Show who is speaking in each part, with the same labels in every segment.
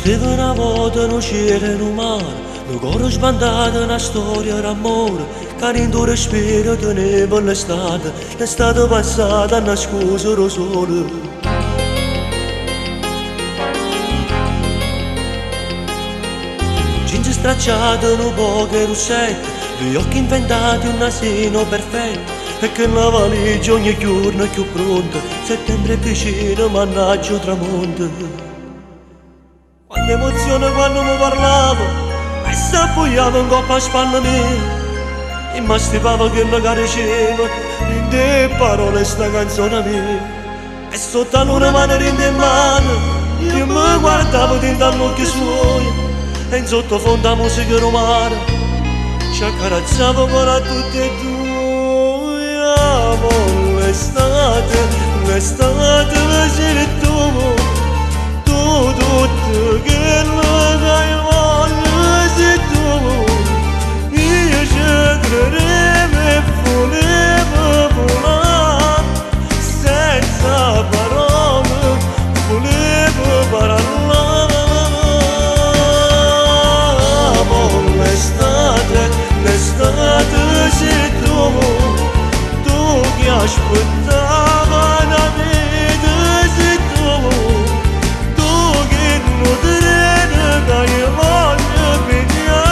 Speaker 1: steva 'na vota 'nu cielo e 'nu mare, 'nu core sbandato, 'na storia d'ammore, ca dint' 'o respiro teneva l'estate, l'estate passata annascusa d' 'o sole. Jeans stracciate, 'nu poco 'e russetto, duje occhi inventati, un nasino perfetto, e chella valigia ogni giorno cchiù pronta, settembre è vicino, mannaggia 'o tramonto. Quanta emozione quanno me parlava e s'appuiava 'ncopp' 'a spalla mia e m'astipava chello ca diceva dint' 'e parole 'e sta canzona mia e sott' 'a luna mano dint' 'e mane io me guardavo dint' 'a ll'uocchie suoje e in sottofondo 'a musica d' 'o mare ci accarezzava 'o core a tutt' 'e duje. Amo l'estate, l'estate si tu. Tu tutto chello ca io voglio si tu. Io ce credevo e vulevo vulà senza parole, vulevo parlà. Amo l'estate, l'estate si tu, tu che aspettava 'na vita si tu, tu che nu treno ca io voglio piglià,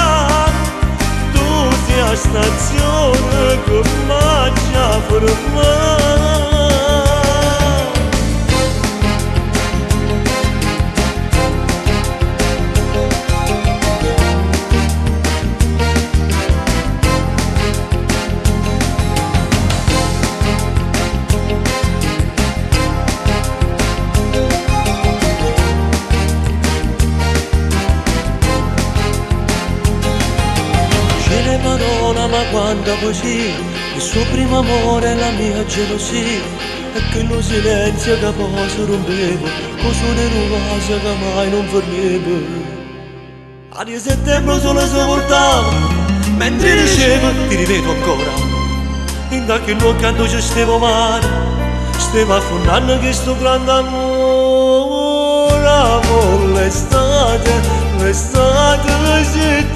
Speaker 1: tu si 'a stazione che m'aggia fermà. C'è parola ma quanta poesia, il suo primo amore è la mia gelosia, e quello silenzio che poi si rompeva, con suono 'e nu vaso che mai non finiva. Aria settembre sole si voltava, mentre diceva ti rivedo ancora, dint' a chill'uocchio addò ce steva 'o mare, steva affunnanno questo grande amore. Amo l'estate, l'estate si.